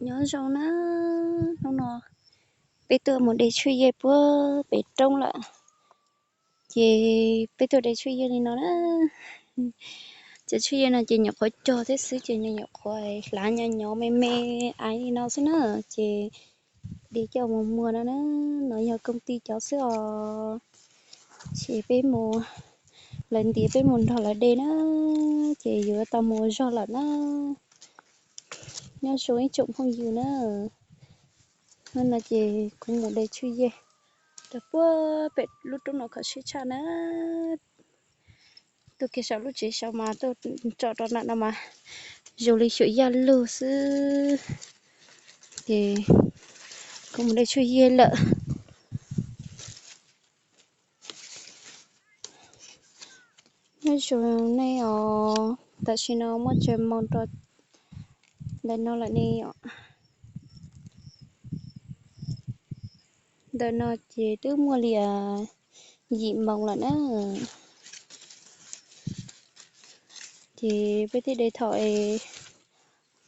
Nyob zoo na, hnub no peb tuaj mus de tshuaj yej puag pem roob lawm. Ces peb tuaj de tshuaj yej li no na. Cov tshuaj yej no ces nyuam qhuav cog thiab xwb, ces nyuam qhuav hlav nyo nyo me me aiv li no xwb na. Ces de coj mus muag no na, no yog koom tij cov xwb os. Ces peb mus, lawv ntiav peb mus nrog lawv de na, ces yuav tau mus ua zog lawm na. Nyob zoo ib tsoom phooj ywg na, hnub no ces kuv mus de tshuaj yej rau puag pem lub roob no kho siab tshaj na. Tuaj kiag saum lub tsev saud mas tuaj tsom rau nram no mas zoo li xyuam yaj lug xwb. Ces kuv mus de tshuaj yej lawm. Nyob zoo nej os, tam sim no muaj tsev moo rau ntawm no lawm ne. Ntawm no ces twb muaj li yim moo lawm na. Ces peb twb de thaum es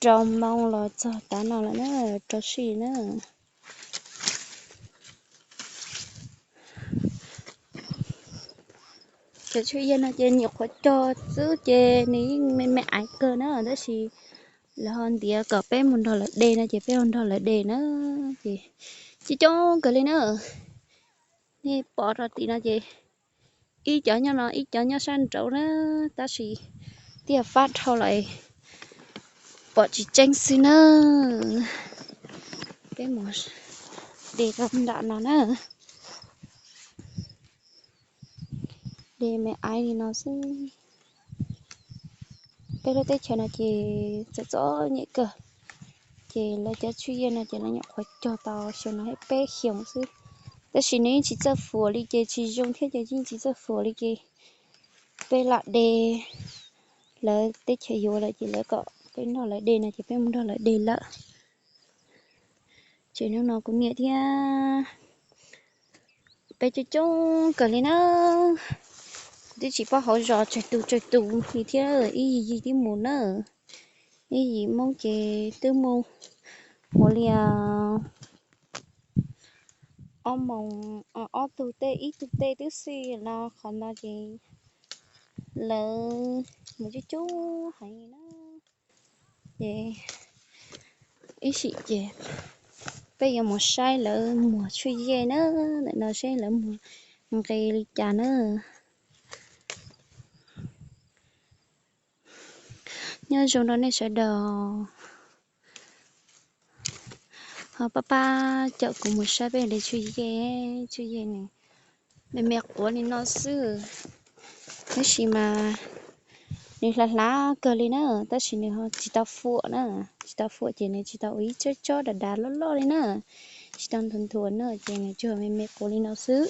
rau moo los txog tav no lawm na, rau sij na. Cov tshuaj yej no ces nyuam qhuav cog xwb ces nws yeej me me aiv kawg na, tab sis lawv ho ntiav kom peb mus nrog lawv de no ces peb ho nrog lawv de na. Ces coob coob kawg li na. Nej pom rau tim no ces ib cov nyob no ib cov nyob sab nraud na, tab sis twb yog fab dhau lawm, pom tsis tseeb xwb na. Peb mus de rau nram no na. De me aiv li no xwb. Peb lub teb chaws no ces txom txom nyem kawg, ces lawv cov tshuaj yej no ces lawv nyuam qhuav cog tau xyoo no peb xyoos xwb, tab sis nws yeej tsis txawj fuam li ces tsis zoo thiab ces yeej tsis txawj fuam li ces peb lam de, lawv teb chaws yuav lawm ces lawv kom peb nrog lawv de no ces peb mus nrog lawv de lawm. Ces hnub no kuv niam thiab peb coob coob kawg li na, kuv twb tsis paub hauv zos tsawg tus tsawg tus li thiab, ib yig yig twb mus na. Ib yim Hmoob ces twb mus ua li ob moos, ob tug tej ib tug tej twb xij no, qhov no ces lawv mus coob coob heev li na. Ces ib sim ces peb yuav mus saib lawv muag tshuaj yej na, ntawm no seb lawv muag nqi li cas na. Nyob zoo rau nej sawv daws, ho pab pab caum kuv mus saib peb de tshuaj yej, tshuaj yej nws me me quav li no xwb, tab sis mas nws hlav hlav kawg li na, tab sis nws ho tsis tau fuam na, tsis tau fuam ces nws tsis tau ua ib tsob tsob dav dav loj loj li na, tsis tau nthuav nthuav na, ces nws tsuas me me quav li no xwb.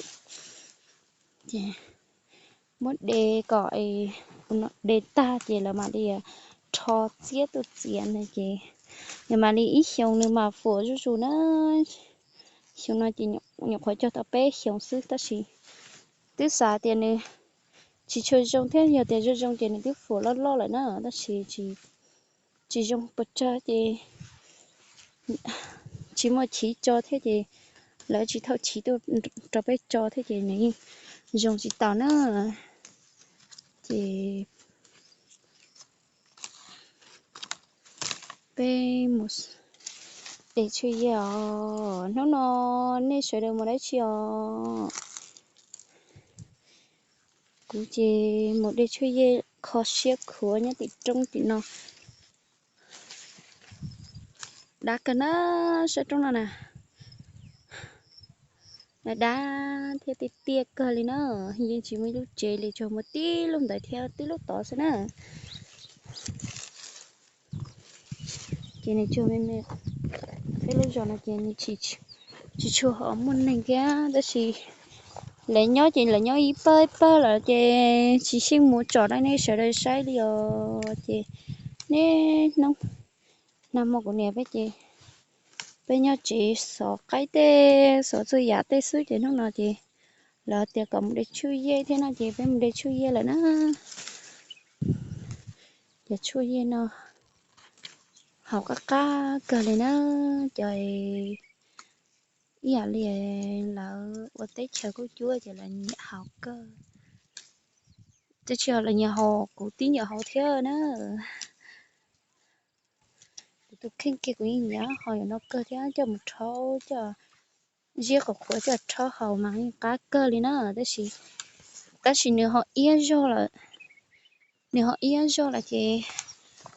Ces muab de kom, de tag ces lawv mam li rho txiab tuaj txiav na, ces nws mam li ib xyoos nws mam fuam zuj zus na. Xyoo no ces nyuam qhuav cog tau peb xyoos xwb tab sis twb xav tias nws tsis tshua zoo thiab, yog tias zoo zoo ces nws twb fuam loj loj lawm na, tab sis tsis zoo pes tsawg ces tsis muaj chiv tso thiab ces lawv tsis thauj chiv tuaj rau peb tso thiab ces nws yeej zoo tsis taus na. Ces peb mus de tshuaj yej os. Hnub no nej sawv daws mus dab tsi os? Kuv ces mus de tshuaj yej kho siab khuav nyob tim roob tim no. Dav kawg na, sab roob no na. Dav dav thiab tiaj tiaj kawg li na. Yeej tsis muaj ib lub tsev li, tsuas muaj tib lub ntawd thiab tib lub tod xwb na. Ces nws tsuag me me, peb lub zos no ces nws tsis tshua ho muaj neeg thiab, tab sis lawv nyob ces lawv nyob ib pawg ib pawg lawm ces tsis xyeej mus tsom rau nej sawv daws saib li os. Ces niaj hnub nag hmo kuv niam peb ces peb nyob tsev xov qaib tej xov txhua yam tej xwb ces hnub no ces lawv tias kom mus de tshuaj yej thiab no ces peb mus de tshuaj yej lawm na. Ces tshuaj yej no Haus qab qab kawg li na, cov ib yam li lawv ua teb chaws kuj cuab ces lawv nyiam haus kawg. Tab sis lawv nyiam haus, kuv tib nyiam haus thiab na. Kuv tus kheej kiag kuv yeej nyiam haus yam no kawg thiab, coj mus rhaub coj ziab qhuav qhuav coj rhaub haus mas yeej qab kawg li na. Tab sis, tab sis nws ho iab zog lawm, nws ho iab zog lawm ces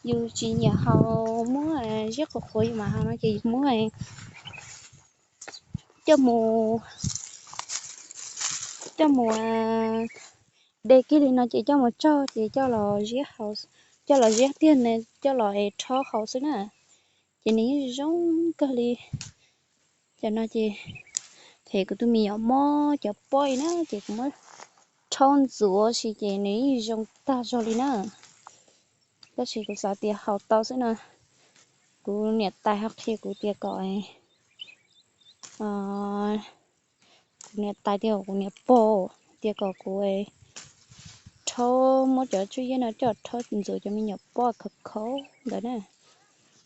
yus tsis nyiam haus muab ziab qhuav qhuav yus mam haus no ces yus muab coj mus, coj mus de kiag li no ces coj mus tsaug ces coj los ziab haus, coj los ziab tiag coj los rhaub haus xwb na. Ces nws yeej zoo kawg li. Cov no ces them kuv tus me nyuam mob cov pob na ces kuv muab rhaub ntxuav si ces nws yeej zoo tag zog li na. Tab sis kuv xav tias haus tau xwb no. Kuv niam tais ho qhia kuv tias kom, kuv niam tais tias kuv niam pog tias kom kuv rhaub, muab cov tsuj yeb no coj rhaub ntxuav cov me nyuam pob khaus khaus ntawd na,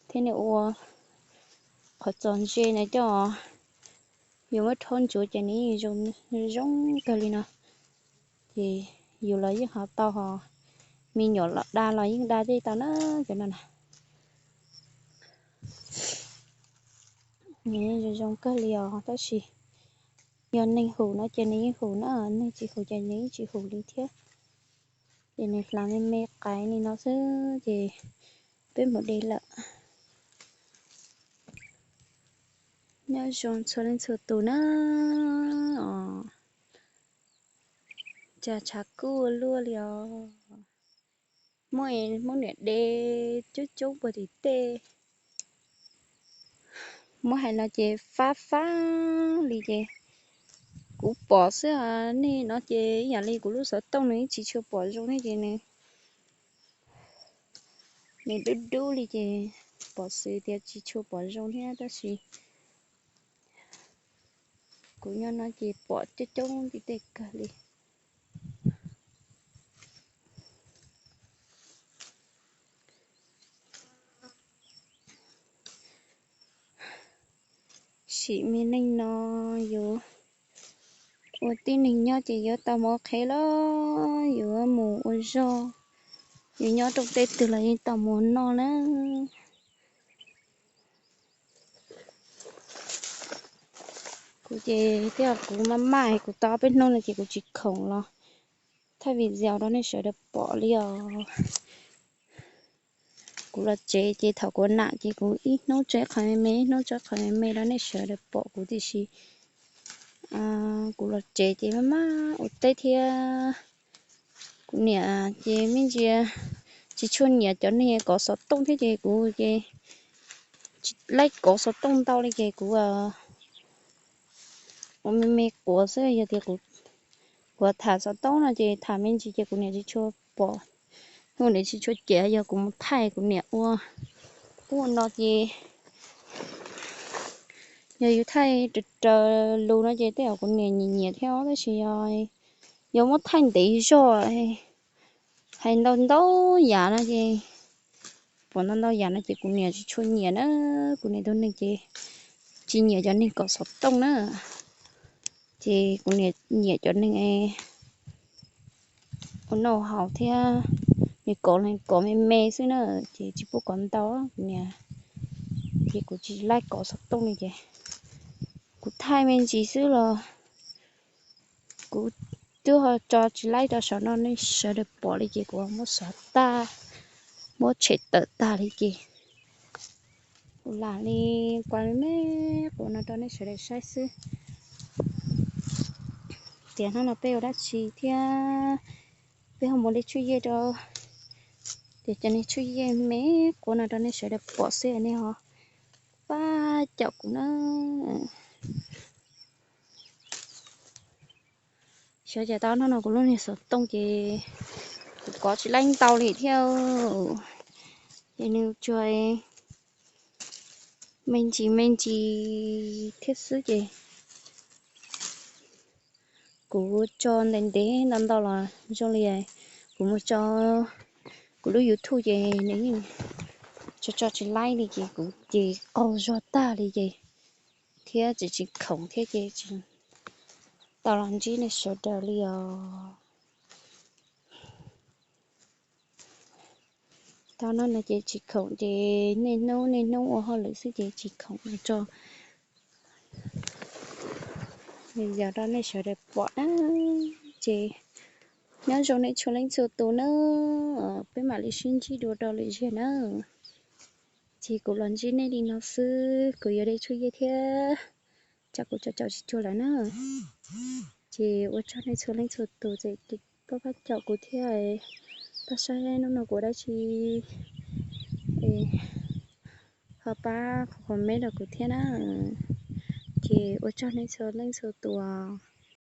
thiab nws ua qhov txos ntse na coj, yus muab rhaub ntxuav ces nws yeej zoo kawg li no. Ces yus los yeej haus tau hos me nyuam los da los yeej da tej tau na, cov no na. Nws zoo zoo kawg li os, tab sis yog neeg hum no ces nws yeej hum na, neeg tsis hum ces nws yeej tsis hum li thiab. Ces nws hlav me me qais li no xwb ces peb mus de lawm. Nyob zoo txhua leej txhua tus na. Cas tshav kub ua luaj li os. Muab, muab niam de coob coob puag tim tej. Muab hais no ces fab fab li ces kuv pom xwb, nej no ces ib yam li kuv lub xov tooj nws tsis tshua pom zoo thiab ces nws, nws dub dub li ces pom xwb tias tsis tshua pom zoo thiab tab sis kuv nyob no ces pom coob coob tim tej kawg li. Sim me neej no yuav ua tib neeg nyob ces yuav tau mus qhev los yuav mus ua zog, yuav nyob rau tej twg los yeej tau mus noj na. Kuv ces thiab kuv maj maj kuv tau peb hnub no ces kuv tsis khoom los thaij video rau nej sawv daws pom li os. Kuv los tsev ces thaum kuv nam ces kuv ib hnub tso ib qho me me, ib hnub tso ib qho me me rau nej sawv daws pom kuv tiam sis kuv los tsev ces maj maj ua teb thiab. Kuv niam ces me ntsis tsis tshua nyiam cov neeg kov xov tooj thiab ces kuv ces tsis laib kov xov tooj ntau li ces kuv ua me me quav xwb. Yog tias kuv tham xov tooj no ces tham me ntsis ces kuv niam tsis tshua pom, kuv niam tsis tshua cem. Yog kuv mus thaij kuv niam ua ub ua no ces yog yus thaij raws raws lus no ces tej zaum kuv niam nyiam nyiam thiab, tab sis yog yuav muab thaij ntev zog, hais ntau ntau yam no ces, pom ntau ntau yam no ces kuv niam tsis tshua nyiam na. Kuv niam tus neeg ces tsis nyiam cov neeg kov xov tooj na, ces kuv niam nyiam cov neeg ua noj haus thiab, nws kov, kov me me xwb na, ces tsis pub kov ntau. Kuv niam ces kuv tsis laib kov xov tooj li ces kuv thaij me ntsis xwb los kuv twb ho tso tsis laib rau saum no nej sawv daws pom li ces kuv muab xov tag, muab tshem tawm tag li ces kuv lam li kuav me me quav no rau nej sawv daws saib xwb. Tias hnub no peb ua dab tsi thiab peb ho mus li tshuaj yej rau, ces cov niag tshuaj yej me quav no rau nej sawv daws pom xwb nej ho pab caum kuv na. Xyov cas tau hnub no kuv lub niag xov tooj ces kuv kov tsis laib ntau li thiab, ces nws tsuas me ntsis me ntsis thiab xwb ces kuv tso ntev ntev ntau ntau los zoo li kuv mus tso kuv lub YouTube ces nws yeej tso tso tsis laib li ces kuv ces qaug zog tag li ces, thiab tsis tsis khoom thiab ces tsis tau los ntsib nej sawv daws li os. Tau no no ces tsis khoom ces niaj hnub niaj hnub ua hauj lwm xwb ces tsis khoom los tso yog rau nej sawv daws pom na. Ces nyob zoo nej txhua leej txhua tus na, peb mam li sib ntsib dua rau lwm zaug na. Ces kuv los ntsib nej li no xwb, kuv yuav de tshuaj yias thiab, tsam kuv caum caum tsis cuag lawm na. Ces ua tsaug nej txhua leej txhua tus txawm pab pab caum kuv thiab, pab saib hnub no kuv dab tsi, ho pab comment rau kuv thiab na. Ces ua tsaug nej txhua leej txhua tus.